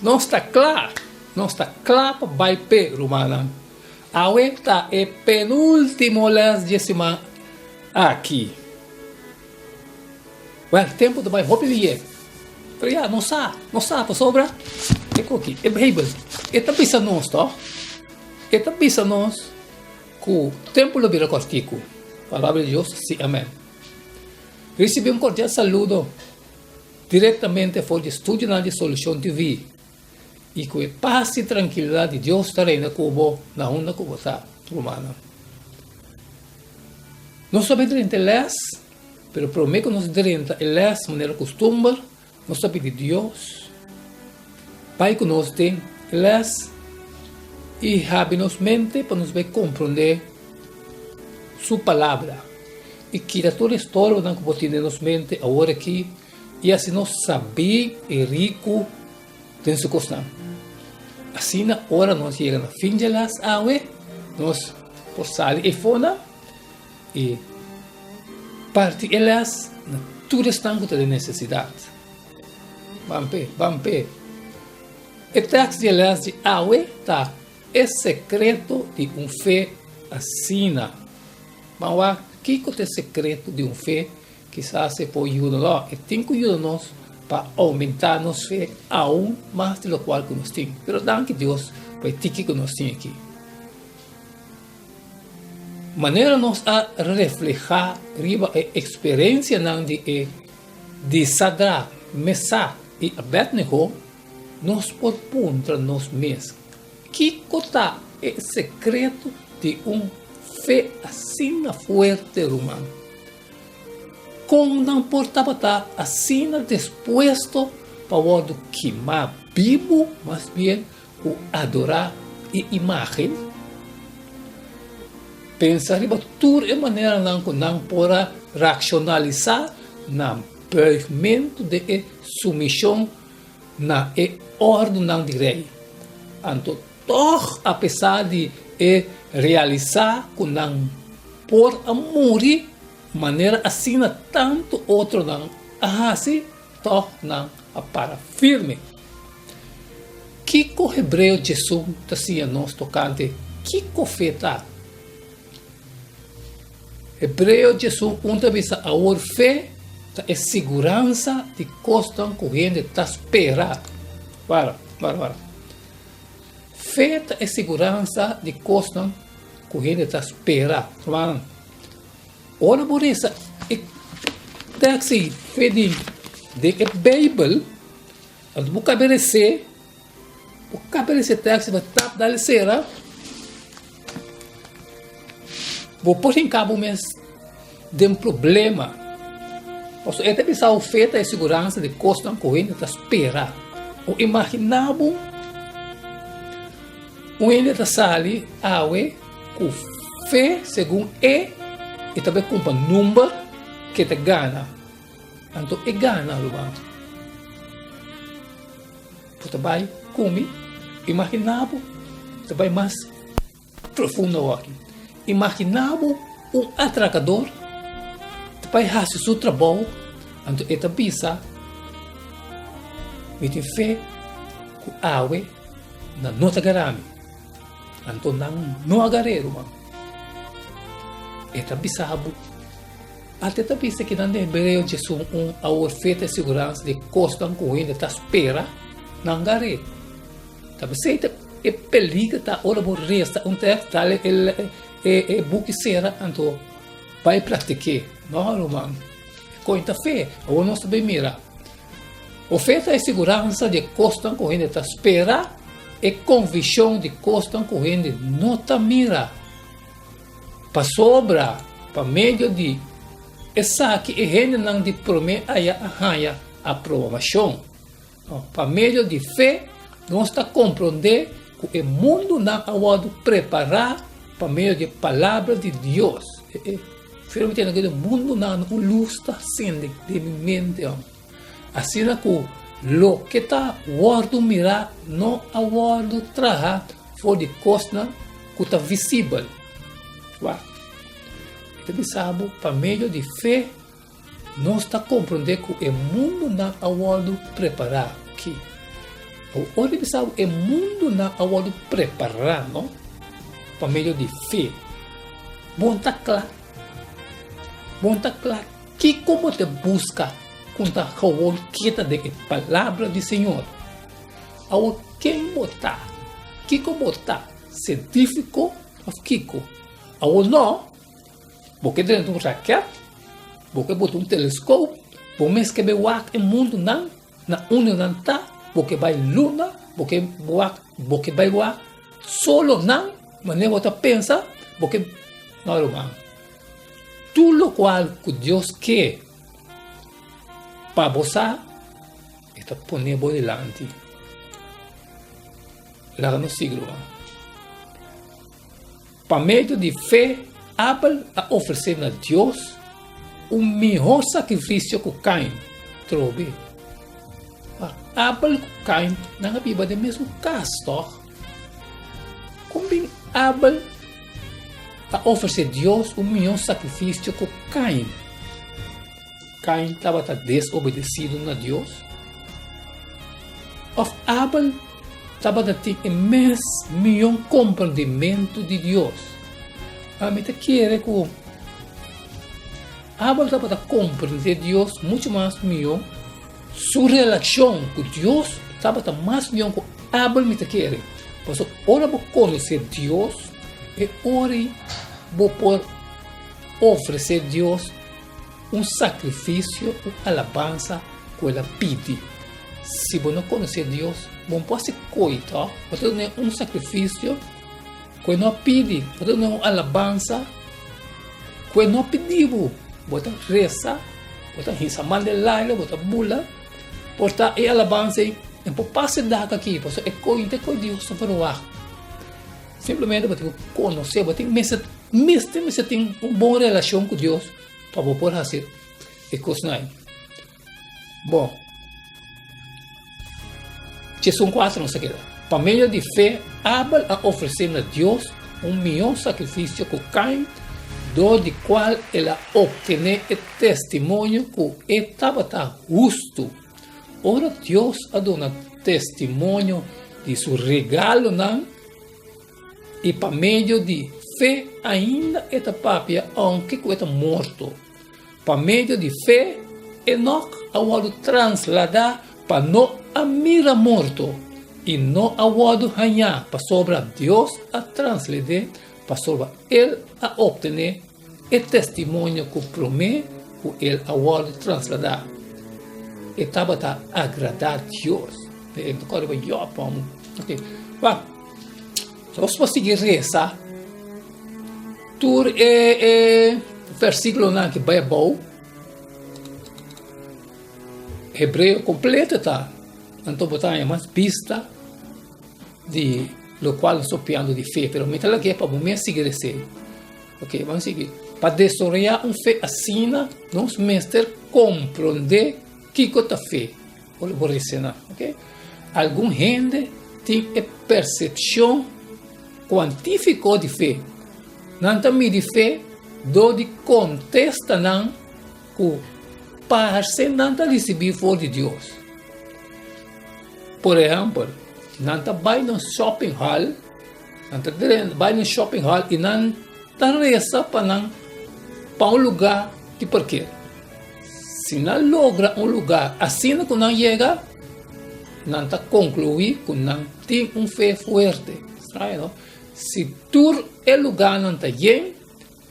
Nos ta kla! Nos ta kla pa bai p'e, rumannan. Awe ta e penúltimo lès dje siman aki. Wèl, tempu ta bai hopi lié. Pero ya, nos sa, nos sa pasobra e koki, e Beibel, e ta bisa nos tòg? E ta bisa nos ku tempu lo bira kòrtiku. Palabra di Dios, sí, amèn. Risibí un kordial saludo direktamente for di estudionan di Solucion TV i ku e pas i trankilidat di Dios ta reina ku bo na unda ku bo ta, rumannan. Nos ta bai drenta e lès, pero promé ku nos drenta e lès manera kustumber, nos ta pidi Dios bai ku nos den e lès i habri nos mente pa nos bai komprondé Su Palabra i kita tur e estorbonan ku por tin den nos mente awor aki i hasi nos sabí i riku den su kosnan. Asina ora nos yega na fin dje las awe, nos por sali e fona i parti e les na tur esnan ku ta den nesesidat. Ban p'e, ban p'e. E tèks di e les di awe ta E sekreto di un fe asina. Ban wak kiko ta e sekreto di un fe, kisas e por yuda nos. E tin ku yuda nos pa oumentá nos fe aun mas di lokual ku nos tin. Pero danki Dios pa e tiki ku nos tin aki. Manera nos a reflehá riba e eksperensianan di e di Sadrak, Mesak i Abednego, Nos por puntra nos mes, Kiko ta e sekreto di un fe asina fuerte, ruman? Kon nan por tabata asina dispuesto pa wòrdu kimá bibu mas bien ku adorá e imágen? Pensa riba tur e maneranan ku nan por a reakshonalisá na buigmentu den e sumishon na e òrdunan di rei. Anto tòg apesar di e realisá ku nan por a muri manera asina tantu otronan a hasi, tòg nan a para firme. Kiko Hebreo Djesun ta siña nos tokante kiko fe ta? Hebreo Djesun un ta bisa awor fe ta e siguransa di kosnan ku hende ta spera. Para, para, para. Fe ta e siguransa di kosnan ku hende ta spera. Rumannan, ora bo resa e tekst ei fe di den e Beibel, anto bo kabe res'é, Bo kapia di se taxi bo tap dal sera bo por hinka bo mes den problema pasobra e ta bisa bo fe ta e siguransa di kosnan ku hende ta spera bo imagina bo un hende ta sali awe ku fe segun e e ta bai kumpra number ke ta gana anto e gana ruman. Bo ta bai ku mi? Imaginá bo ta bai mas profundo awor aki. Imaginá bo un atrakador ta bai hasi su trabou, anto e ta bisa, Mi tin fe ku awe nan no ta gara mi. Anto nan no a gar'é, ruman. E ta bisa bo. Ate ta bisa kinan den Hebreo djesun un awor fe ta e siguransa di kosnan ku hende ta spera nan gar'é. Ta p'esei ta e peliger ta ora bo resa un tèks dal e e buki sera anto bai praktik'é. No ruman, e koin ta fe. Awor nos ta bin mira. Bo fe ta e siguransa di e kosnan ku hende ta spera, e konvikshon di kosnan ku hende no ta mira. Pasobra pa medio di esaki e hendenan di promé aya a haña aprobashon. Pa medio di fe nos ta komprondé ku e mundunan a wòrdu prepará pa medio di e palabra di Dios. E firme tende ku e mundunan un lus ta sende den mi mente. Asina ku loke ta wòrdu mirá no a wòrdu traha for di kosnan ku ta visibel. Wak, e ta bisa bo pa medio di fe nos ta komprondé ku e mundunan a wòrdu prepará. Ki? Ora di bisa e mundunan a wòrdu prepará, no? Pa medio di fe. Bon ta kla. Bon ta kla kiko bo ta buska ku ta gewoon keda den e palabra di Señor. Awor ken bo ta? Kiko bo ta? Sientífiko òf kiko? Awor no, bo ke drenta un raket, bo ke bota un teleskop, bo mes ke bai wak e mundunan na unda nan ta, bo ke bai luna, bo ke wak, bo ke bai wak solonan manera bo ta pensa, bo ke, no ruman, tur lokual ku Dios ke pa bo sa, E ta pone bo dilanti. Laga nos sigui ruman. Pa medio di fe, Abel a ofresé na Dios un mihó sakrifisio ku Kain. Trobe. Ma Abel ku Kain nan a biba den mesun kas, tòg? Kon bin Abel a ofresé Dios un mihó sakrifisio ku Kain? Kain tabata desobedesido na Dios? Òf Abel tabata tin e mes mion komprendimentu di Dios? Ami ta kere ku Abel tabata komprendé Dios muchu mas mion, su relashon ku Dios tabata mas mion ku Abel mi ta kere. Pasobra ora bo konosé Dios, e ora ei bo por ofresé Dios Un sakrifisio, un alabansa ku el a pidi. Si bo no konosé Dios, bo no por hasi koi, tòg? Bo ta dun'é un sakrifisio ku e no a pidi, bo ta dun'é un alabansa ku e no a pidi bo. Bo ta resa, bo ta hisa man den laira, bo ta bula, por ta e alabansa ei no por pasa e dak aki, pasobra e koi no ta e koi Dios ta ferwagt. Simplemente bo tin ku konosé, bo tin mester mester mester tin un bon relashon ku Dios pa bo por hasi e kosnan ei. Bon, djesun kuater nos ta keda. Pa medio di fe Abel a ofresé na Dios un mihó sakrifisio ku Kain, dor di kual el a optené e testimonio ku e tabata hustu. Ora Dios a duna testimonio di su regalonan i pa medio di fe ainda e ta papia ounke ku e ta morto. Pa medio di fe Enok a wòrdu transladá pa no a mira morto i no a wòrdu hañá pasobra Dios a translad'é pasobra el a optené E testimonio ku promé ku el a wòrdu trasladá, e tabata agradá Dios. E ta kòrda riba Jòb, hòmber. Oke, wak, nos por sigui resa tur e e versíkulonan aki bai abou. Hebreo kompleto ta, anto bo ta haña mas bista di lokual nos ta piando di fe, pero mi ta lag'é pa bo mes sigui res'é. Ok, ban sigui. Pa desaroyá un fe asina, nos mester komprondé kiko ta fe. Ora bo resená, ok? Algun hende tin e persepshon kuantífiko di fe. Nan ta midi fe dor di kontestanan ku parse nan ta risibí for di Dios. Por ehèmpel, nan ta bai na un shopping hall Nan ta bai na shopping hall i nan ta resa pa nan pa un lugá di parker. Si nan logra un lugá asina ku nan yega, nan ta konkluí ku nan tin un fe fuerte. Straño, no? Si tur e lugánan ta yen,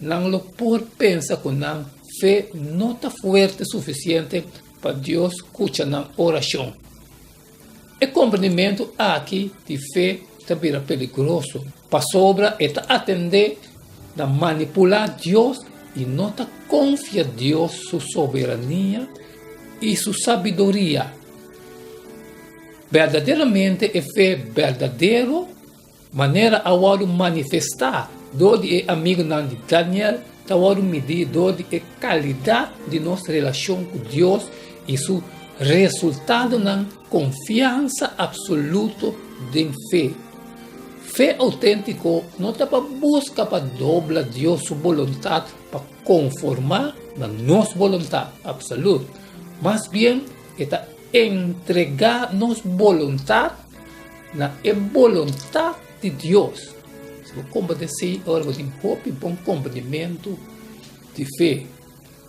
nan lo por pensa ku nan fe no ta fuerte sufisiente pa Dios skucha nan orashon. E komprendimentu aki di fe ta bira peligroso pasobra e ta atendé na manipulá Dios i no ta konfia Dios su soberania i su sabiduria. Berdaderamente e fe berdadero Manera a wòrdu manifestá dor di e amigunan di Daniel ta wòrdu midí dor di e kalidat di nos relashon ku Dios i su resultadonan, konfiansa apsoluto den fe. Fe outéntiko no ta pa buska pa dobla Dios su boluntat pa konformá na nos boluntat, apsalut. Mas bien, e ta entregá nos boluntat. na e boluntat di Dios. Si bo komprendé esei, ora bo tin hopi bon komprendimentu di fe.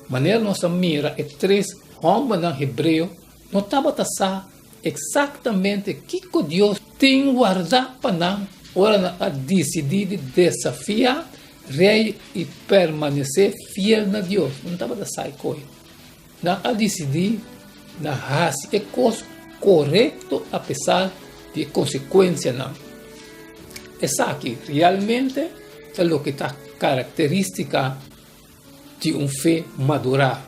Manera nos a mira e tres hòmbernan hebreo no tabata sa eksaktamente kiko Dios tin wardá pa nan ora nan a disidí di desafiá rei i permanesé fiel na Dios. Nan tabata sa e koi. Nan a disidí na hasi e kos korekto apesar di e konsekuensianan. Esaki realmente ta loke ta karakterístika di un fe madurá.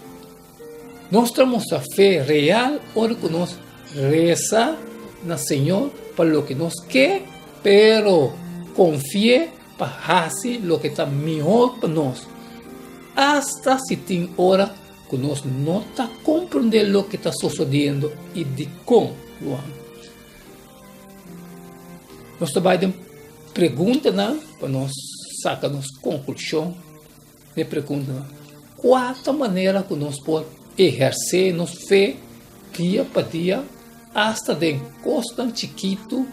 Nos ta mustra fe real ora ku nos resa na Señor pa loke nos ke, pero konfi'é pa hasi loke ta mihó pa nos, asta si tin ora ku nos no ta komprondé loke ta sosodiendo i dikon. Juan. Nos ta bai den preguntanan pa nos saka nos konklushon den preguntanan. Kua ta manera ku nos por ehersé nos fe dia pa dia, asta den kosnan chikitu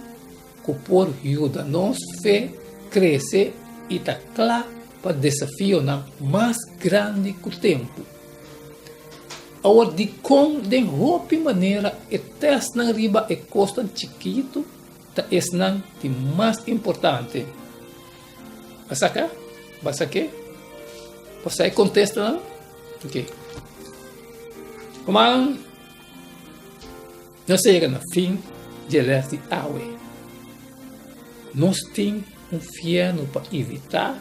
ku por yuda nos fe krese i ta kla pa desafionan mas grandi ku tempu? Awor, dikon den hopi manera e tèstnan riba e kosnan chikitu ta esnan di mas importante? Bo sa ka? Bo sa ke? Bo sa e kontestanan? Ok. Ruman, nos a yega na fin di e lès di awe. Nos tin un fièrnu pa evitá.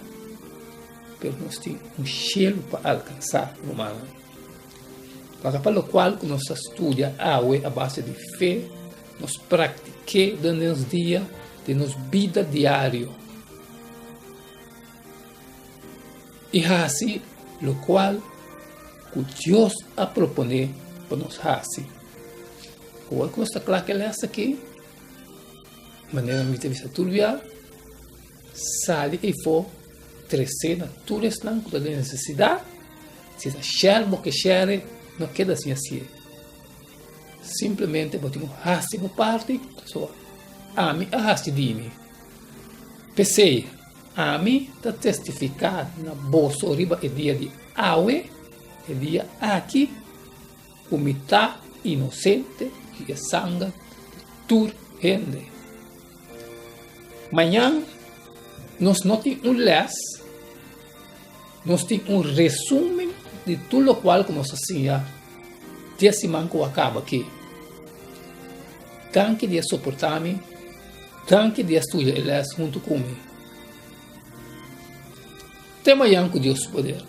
Pero nos tin un shelu pa alkansá, rumannan. Pasobra pa lokual ku nos ta studia awe a base di fe, nos praktik'é den nos dia, den nos bida diario. I hasi lokual ku Dios a proponé pa nos hasi. Awor ku nos ta kla ku e lès aki, manera mi ta bisa tur bia, Sali eifó, tresé na tur esnan ku ta den nesesidat, si ta share bo ke share, no keda sin hasié. Simplemente bo tin ku hasi bo parti, pasobra ami a hasi di mi. P'esei, ami ta testifiká na boso riba e dia di awe, e dia aki, ku mi ta inosente di e sanger di tur hende. Mañan nos no tin un les, nos tin un resumen di tur lokual ku nos a siña di e siman ku a kaba aki. Danki di a soportá mi, danki di a studia e les huntu ku mi. Te mañan ku Dios su poder.